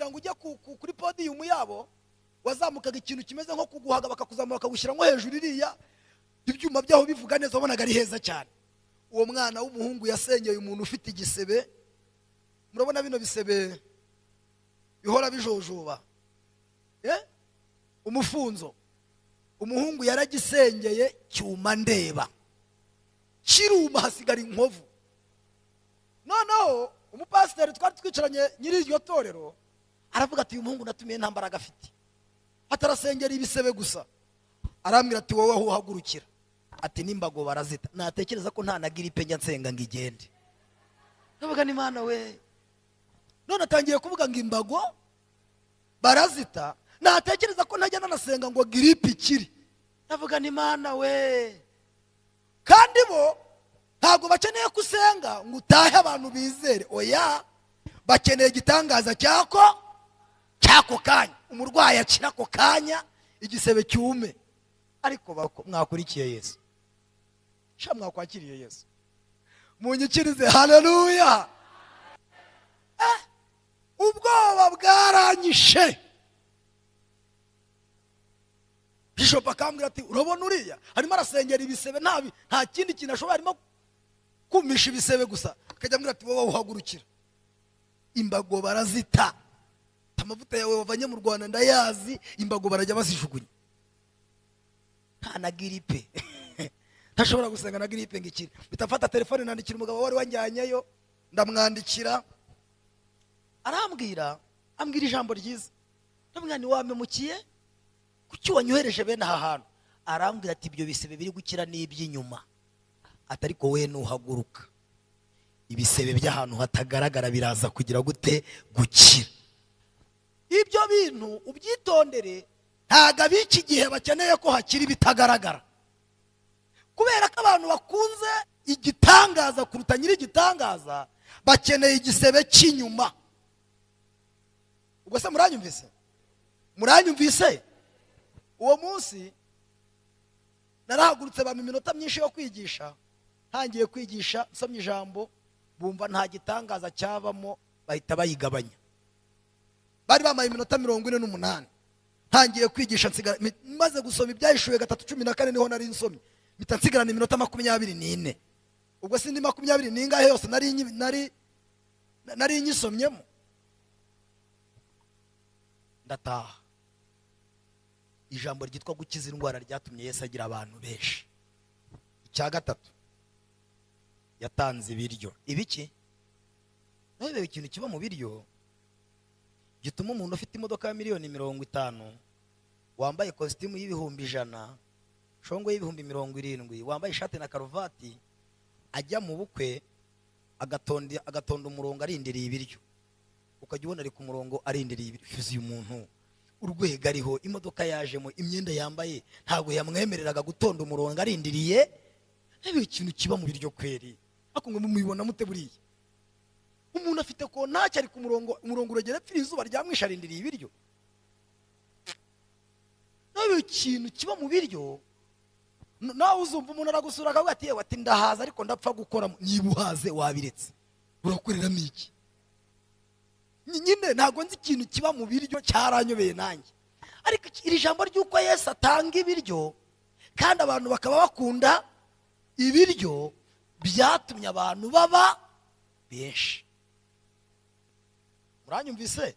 Kugira ngo ujye kuri podiyumu yabo, wazamukaga ikintu kimeze nko kuguhaga, bakakuzamura bakagushyira nko hejuru iriya, ibyuma byaho bivuga neza, wabonaga ari heza cyane. Uwo mwana w'umuhungu yasengeye umuntu ufite igisebe. Murabona bino bisebe bihora bijojoba, umufunzo. Umuhungu yaragisengeye cyuma ndeba, kiruma hasigara inkovu. Noneho umupasiteri twari twicaranye nyiri iryo torero aravuga ati uyu muhungu natumiye nta mbaraga afite, atarasengera ibisebe gusa. Arambwira ati wowe aho uhagurukira, ati n'imbago barazita. Natekereza ko nta na giripe njya nsenga ngo igende. Ndavuga ni Imana we. None atangiye kuvuga ngo imbago barazita, natekereza ko ntajya nanasenga ngo giripe ikiri. Ndavuga ni Imana we. Kandi bo ntabwo bakeneye kusenga ngo utahe abantu bizere, oya, bakeneye igitangaza cyako kanya, umurwayi akira ako kanya, igisebe cyume. Ariko mwakurikiye Yesu, sha mwakwakiriye Yesu, munyikirize haleluya. Ubwoba bwaranyishe. Bishop akambwira ati urabona uriya arimo arasengera ibisebe, nta kindi kintu ashobora, arimo kumisha ibisebe gusa. Akajya ambwira ati wowe uhagurukira, imbago barazita, amavuta yawe wavanye mu Rwanda ndayazi, imbago barajya bazijugunya. Nta na giripe, ntashobora gusenga na giripe ngo ikire. Bitafata telefone nandikira umugabo wari wanjyanyeyo, ndamwandikira, arambwira, ambwira ijambo ryiza. Ndamubwira nti wampemukiye, kuki wanyohereje bene aha hantu? Arambwira ati ibyo bisebe biri gukira n'iby'inyuma, ati ariko we nuhaguruka ibisebe by'ahantu hatagaragara biraza kugira gute? Gukira. Ibyo bintu ubyitondere, ntago ab'iki gihe bakeneye ko hakiri bitagaragara, kubera ko abantu bakunze igitangaza kuruta nyiri igitangaza, bakeneye igisebe cy'inyuma. Ubwo se muranyumvise? Muranyumvise? Uwo munsi narahagurutse, bampa iminota myinshi yo kwigisha. Ntangiye kwigisha nsomye ijambo, bumva nta gitangaza cyabamo, bahita bayigabanya. Bari bamaye iminota 48. Ntangiye kwigisha nsigara, maze gusoma ibyahishuwe 3:14 niho nari nsomye, mpita nsigarana iminota 24. Ubwo sindi makumyabiri n'ingahe yose nari nyisomyemo. Ndataha. Ijambo ryitwa gukiza indwara ryatumye Yesu agira abantu benshi. Icya gatatu, yatanze ibiryo. Ibiki? Nawe ikintu kiba mu biryo gituma umuntu ufite imodoka ya miliyoni 50, wambaye kositimu y'ibihumbi 100, shongo y'ibihumbi 70, wambaye ishati na karuvati, ajya mu bukwe agatonda umurongo arindiriye ibiryo. Ukajya ubona ari ku murongo arindiriye ibiryo. Yuzuye umuntu urwego ariho, imodoka yajemo, imyenda yambaye ntabwo yamwemereraga gutonda umurongo arindiriye. Nawe ikintu kiba mu biryo kweri, ariko ngo mubibona mute? Buriya umuntu afite ko ntacyo ari ku murongo, umurongo uragera apfira izuba ryamwishe arindiriye ibiryo. Nawe ikintu kiba mu biryo, nawe uzumva umuntu aragusura akavuga ati yewe, ati ndahaza ariko ndapfa gukora. Niba uhaze wabiretse, urakoreramo iki? Nyine ntabwo nzi ikintu kiba mu biryo, cyaranyobeye nanjye. Ariko iri jambo ry'uko Yesu atanga ibiryo kandi abantu bakaba bakunda ibiryo, byatumye abantu baba benshi. Muranyumvise?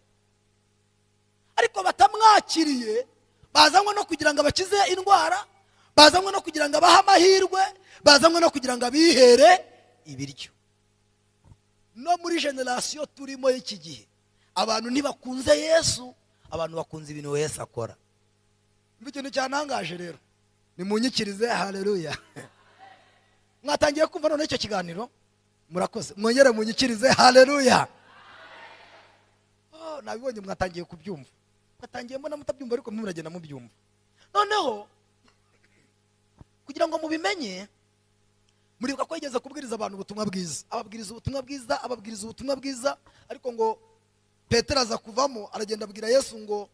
Ariko batamwakiriye, bazanywe no kugira ngo abakize indwara, bazanywe no kugira ngo abahe amahirwe, bazanywe no kugira ngo abihere ibiryo. No muri generasiyo turimo y'iki gihe, abantu ntibakunze Yesu, abantu bakunze ibintu Yesu akora. Mbe ikintu cyantangaje rero, nimunyikirize haleluya. Mwatangiye kumva none icyo kiganiro? Murakoze, mwongere munyikirize haleluya. Oh, nabibonye mwatangiye kubyumva. Mwatangiye mbona mutabyumva, ariko muragenda mubyumva. Noneho kugira ngo mubimenye, muribuka ko yigeze kubwiriza abantu ubutumwa bwiza, ababwiriza ubutumwa bwiza, ababwiriza ubutumwa bwiza, ariko ngo Petero aza kuvamo aragenda abwira Yesu ngo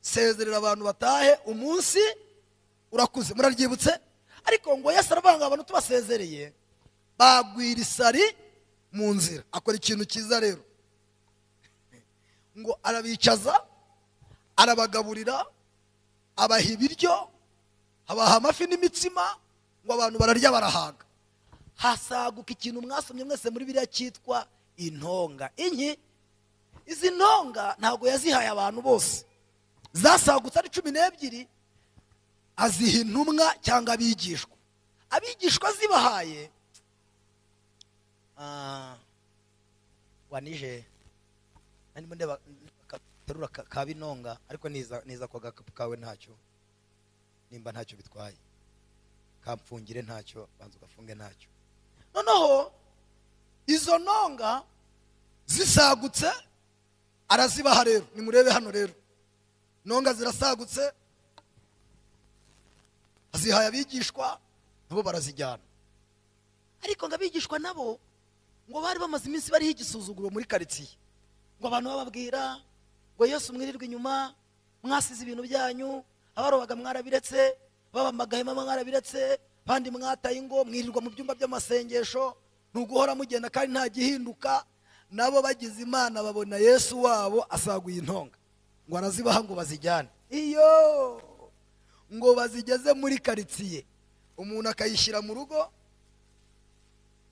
sezerera abantu batahe, umunsi urakuze. Muraryibutse? Ariko ngo Yesu aravuga ngo abantu tubasezereye bagwira isari mu nzira. Akora ikintu cyiza rero. Ngo arabicaza, arabagaburira, abaha ibiryo, abaha amafi n'imitsima, ngo abantu bararya barahaga. Hasaguka ikintu mwasomye mwese muri biriya cyitwa intonga. Inki izi ntonga ntabwo yazihaye abantu bose, zasagutse ari 12, aziha intumwa cyangwa abigishwa. Abigishwa zibahaye, wanije narimo ndeba terura ka binonga, ariko niza kwa gakapu kawe ntacyo, nimba ntacyo bitwaye kamfungire ntacyo, banza ugafunge ntacyo. Noneho izo ntonga zisagutse arazibaha. Rero nimurebe hano rero, ntonga zirasagutse, azihaye abigishwa, nabo barazijyana. Ariko ngo abigishwa nabo ngo bari bamaze iminsi bariho igisuzuguro muri karitsiye, ngo abantu bababwira ngo Yesu mwirirwe inyuma, mwasize ibintu byanyu, abarobaga mwarabiretse, babamagahema mwarabiretse, bandi mwataye ingo, mwirirwa mu byumba by'amasengesho, ni uguhora mugenda kandi nta gihinduka. Nabo bagize Imana babona Yesu wabo asaguye intonga, ngo arazibaha ngo bazijyane. Iyo ngo bazigeze muri karitsiye, umuntu akayishyira mu rugo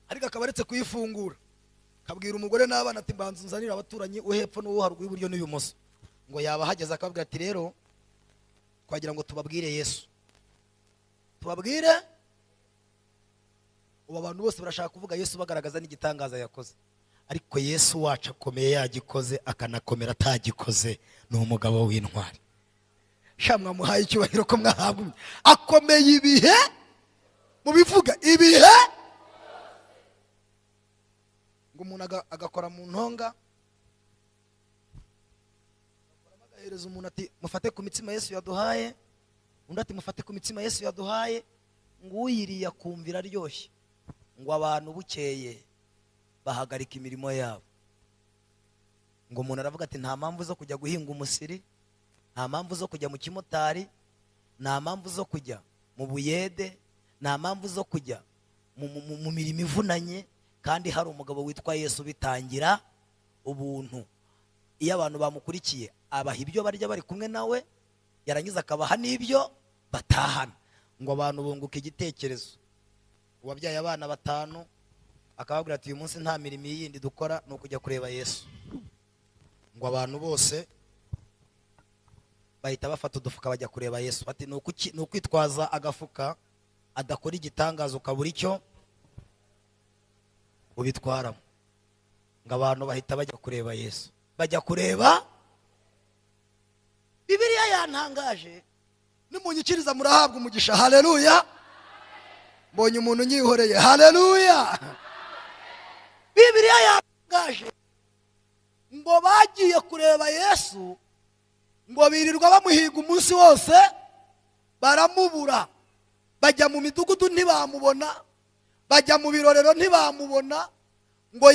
ariko akaba aretse kuyifungura, akabwira umugore n'abana ati mbanza unzanire abaturanyi, uwo hepfo n'uwo haruguru, iburyo n'ibumoso. Ngo yaba ahageze akababwira ati rero twagira ngo tubabwire Yesu, tubabwire. Ubu abantu bose barashaka kuvuga Yesu bagaragaza n'igitangaza yakoze, ariko Yesu wacu akomeye yagikoze, akanakomera atagikoze. Ni umugabo w'intwari. Sha mwamuhaye icyubahiro ko mwahabwa. Akomeye ibihe, mubivuga ibihe. Ngo umuntu agakora mu ntonga, agahereza umuntu ati mufate ku mitsima Yesu yaduhaye, undi ati mufate ku mitsima Yesu yaduhaye. Ngo uyiriye akumvira aryoshye. Ngo abantu bukeye bahagarika imirimo yabo. Ngo umuntu aravuga ati nta mpamvu zo kujya guhinga umusiri, nta mpamvu zo kujya mu kimotari, nta mpamvu zo kujya mu buyede, nta mpamvu zo kujya mu mirimo ivunanye, kandi hari umugabo witwa Yesu bitangira ubuntu. Iyo abantu bamukurikiye abaha ibyo barya bari kumwe nawe, yarangiza akabaha n'ibyo batahana. Ngo abantu bunguka igitekerezo. Uwabyaye abana 5 akababwira ati uyu munsi nta mirimo yindi dukora, ni ukujya kureba Yesu. Ngo abantu bose bahita bafata udufuka bajya kureba Yesu. Ati ni ukwitwaza agafuka adakora igitangaza ukabura icyo ubitwaramo. Ngo abantu bahita bajya kureba Yesu, bajya kureba. Bibiliya yantangaje, nimunyikiriza murahabwa umugisha. Haleluya! Mbonye umuntu unyihoreye. Haleluya! Bibiliya yantangaje ngo bagiye kureba Yesu, ngo birirwa bamuhiga umunsi wose baramubura. Bajya mu midugudu ntibamubona, bajya mu birorero ntibamubona. Ngo